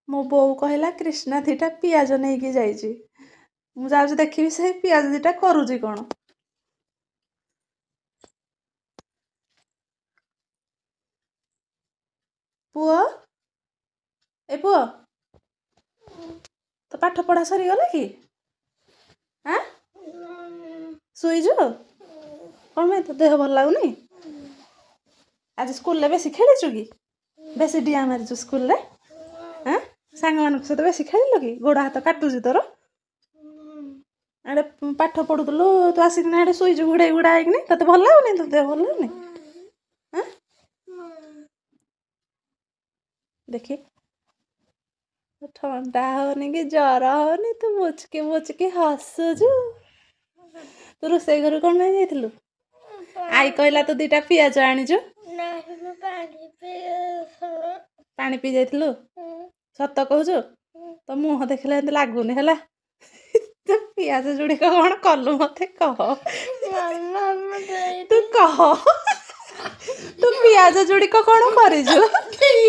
ମୋ ବୋଉ କହିଲା କ୍ରିଷ୍ଣା 2ଟା ପିଆଜ ନେଇକି ଯାଇଛି। ମୁଁ ଯାଉଛି ଦେଖିବି ସେ ପିଆଜ 2ଟା କରୁଛି କ'ଣ। ପୁଅ, ଏ ପୁଅ, ତୋ ପାଠ ପଢ଼ା ସରିଗଲା କି? ଆଁ, ଶୋଇଛୁ କ'ଣ ପାଇଁ? ତୋ ଦେହ ଭଲ ଲାଗୁନି? ଆଜି ସ୍କୁଲରେ ବେଶୀ ଖେଳିଛୁ କି? ବେଶୀ ଡିଆଁ ମାରିଛୁ ସ୍କୁଲରେ? ଆଁ, ସାଙ୍ଗମାନଙ୍କ ସହିତ ବେଶୀ ଖେଳିଲୁ କି? ଗୋଡ଼ ହାତ କାଟୁଛି ତୋର? ଆଡ଼େ ପାଠ ପଢ଼ୁଥିଲୁ, ତୁ ଆସିକିନା ଆଡ଼େ ଶୋଇଛୁ ଘୋଡ଼େଇ ଘୋଡ଼ା ହେଇକିନି। ତୋତେ ଭଲ ଲାଗୁନି? ତୋ ଦେହ ଭଲ ଲାଗୁନି? ଆଁ, ଦେଖି, ଥଣ୍ଡା ହଉନି କି ଜର ହଉନି, ତୁ ମୁଚକି ମୁଚକି ହସୁଛୁ। ତୁ ରୋଷେଇ ଘରୁ କ'ଣ ପାଇଁ ଯାଇଥିଲୁ? ଆଈ କହିଲା ତୁ 2ଟା ପିଆଜ ଆଣିଛୁ। ପାଣି ପିଇ ଯାଇଥିଲୁ? ସତ କହୁଛୁ? ତୋ ମୁହଁ ଦେଖିଲେ ଏମିତି ଲାଗୁନି। ହେଲା, ତୁ ପିଆଜ ଯୋଡ଼ିକ କ'ଣ କଲୁ ମତେ କହ। ତୁ କହ, ତୁ ପିଆଜ ଯୋଡ଼ିକ କ'ଣ କରିଛୁ?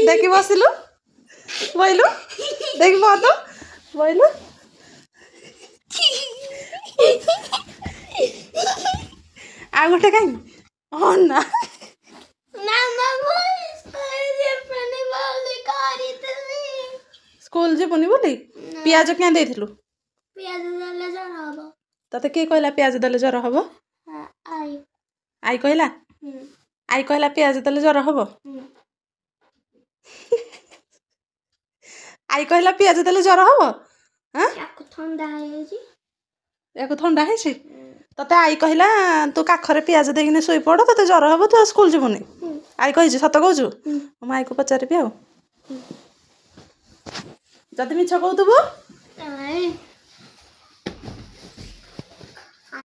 ଦେଖି, ବସିଲୁ, ବଇଲୁ, ଦେଖି, ବଦ ବଇଲୁ। ଆଉ ଗୋଟେ କାହିଁ? ହଁ ନା, ସ୍କୁଲ ଯିବୁନି ବୋଲି ପିଆଜ କ୍ୟାଁ ଦେଇଥିଲୁ? ତତେ କିଏ କହିଲା ପିଆଜ ଦେଲେ ଜ୍ୱର ହବ? ଆଈ କହିଲା? ଆଈ କହିଲା ପିଆଜ ଦେଲେ ଜ୍ୱର ହବ? ଆଈ କହିଲା ପିଆଜ ଦେଲେ ଜ୍ୱର ହବ? ଥଣ୍ଡା ହେଇଯାଇଛି। ୟାକୁ ଥଣ୍ଡା ହେଇଛି। ତତେ ଆଈ କହିଲା ତୁ କାଖରେ ପିଆଜ ଦେଇକିନି ଶୋଇପଡ଼, ତତେ ଜ୍ୱର ହବ, ତୁ ଆଉ ସ୍କୁଲ ଯିବୁନି? ଆଈ କହିଛି? ସତ କହୁଛୁ? ମୁଁ ଆଈକୁ ପଚାରିବି। ଆଉ ଯଦି ମିଛ କହୁଥିବୁ?